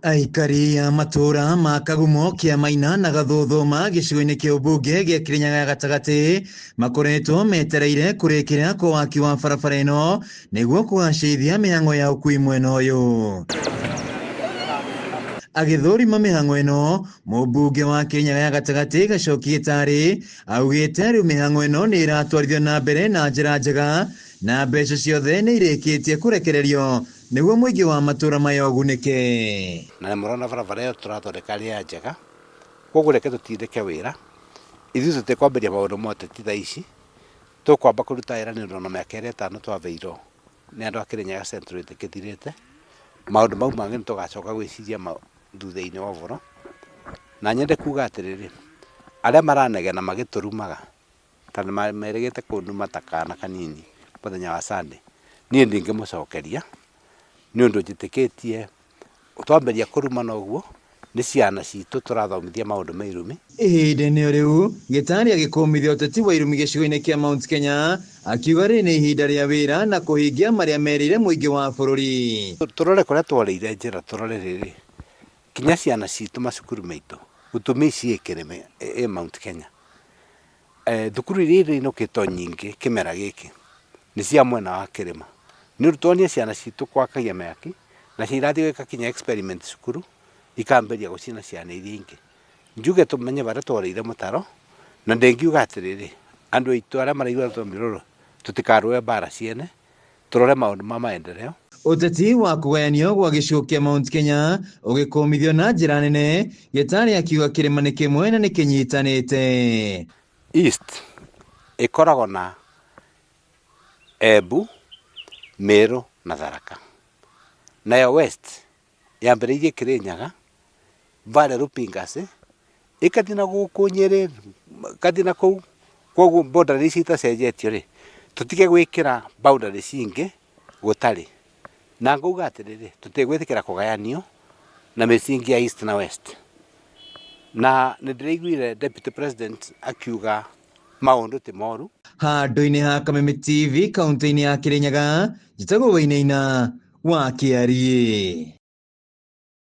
Aikari a matũra ma Kagumo, Kĩamaina na Gathũthũma gĩcigo-inĩ kĩa ũmbunge gĩa Kĩrĩnyaga ya gatagatĩ makoretwo metereire kũrĩkĩra kwa waki wa barabara ĩno nĩguo kũgacĩrithia mĩhang'o ya ũkui mwena ũyũ. Agĩthũrima mĩhang'o ĩno, mũmbunge wa Kĩrĩnyaga ya gatagatĩ Gacoki Gĩtarĩ augĩte rĩu mĩhang'o ĩno nĩ ĩratwarithio na mbere na njĩra njega na mbeca ciothe nĩ irĩkĩtie kũrekererio nĩguo mũingĩ wa matũra maya ũgunĩke. Na mũrona barabara ĩyo tũrathondeka ĩrĩ ya njega, koguo reke tũtindĩke wĩra. Ithuĩ tũtikwambĩrĩria maũndũ ma ũteti thaa ici, tũkwamba kũruta wĩra nĩ ũndũ ona mĩaka ĩrĩa ĩtano twathĩirwo nĩ andũ a Kĩrĩnyaga Central ĩtĩkĩthirĩte. Maũndũ mau mangĩ nĩ tũgacoka gwĩciria thutha-inĩ wa ũboro. Na nyende kuga atĩrĩrĩ, arĩa maranegena magĩtũrumaga ta nĩ merĩgĩte kũnduma ta kana kanini mũthenya wa Sunday, niĩ ndingĩmũcokeria nĩ ũndũ njĩtĩkĩtie twambĩrĩria kũrumana ũguo nĩ ciana citũ tũrathomithia maũndũ ma irumi. Ihinda-inĩ o rĩu, Gĩtarĩ agĩkũmithia ũteti wa irumi gĩcigo-inĩ kĩa Mount Kenya, akiuga rĩrĩ nĩ ihinda rĩa wĩra na kũhingia marĩa merĩire mũingĩ wa bũrũri. Tũrore kũrĩa twarĩire njĩra, tũrore rĩrĩ, kinya ciana citũ macukuru maitũ, gũtũmi ciĩ kĩrĩma ĩ Mount Kenya. Thukuru iria irinũkĩtwo nyingĩ kĩmera gĩkĩ nĩ cia mwena wa kĩrĩma. Nĩ ũndũ tuonie ciana citũ kwakagia mĩaki, nacio irathiĩ gwĩka kinya experiment cukuru, ikambĩrĩria gũcina ciana iria ingĩ. Njuge tũmenye barĩa twarĩire mũtaro, na ndĩngiuga atĩrĩrĩ, andũ aitũ arĩa maraigua rũthiomi rũrũ, tũtikarũe mbara ciene, tũrore maũndũ ma maendeleo. Ũteti wa kũgayanio gwa gĩcigo kĩa Mount Kenya ũgĩkũmithio na njĩra nene, Gĩtarĩ akiuga kĩrĩma nĩ kĩmwe na nĩ kĩnyitanĩte. East ĩkoragwo na Embu, Meru na Tharaka. Nayo West yambĩrĩirie Kĩrĩnyaga, Valley Rupingas, ĩkathiĩ na gũkũ Nyĩrĩ, ĩkathiĩ na kũu. Koguo boundary ici itacenjetio rĩ, tũtige gwĩkĩra boundary cingĩ gũtarĩ. Na ngauga atĩrĩrĩ, tũtigwĩtĩkĩra kũgayanio na mĩcingi ya East na West. Na nĩ ndĩraiguire Deputy President akiuga maũndũ ti moru. Handũ-inĩ ha Kameme TV kaunti-inĩ ya Kĩrĩnyaga, njĩtagwo Wainaina wa Kĩariĩ.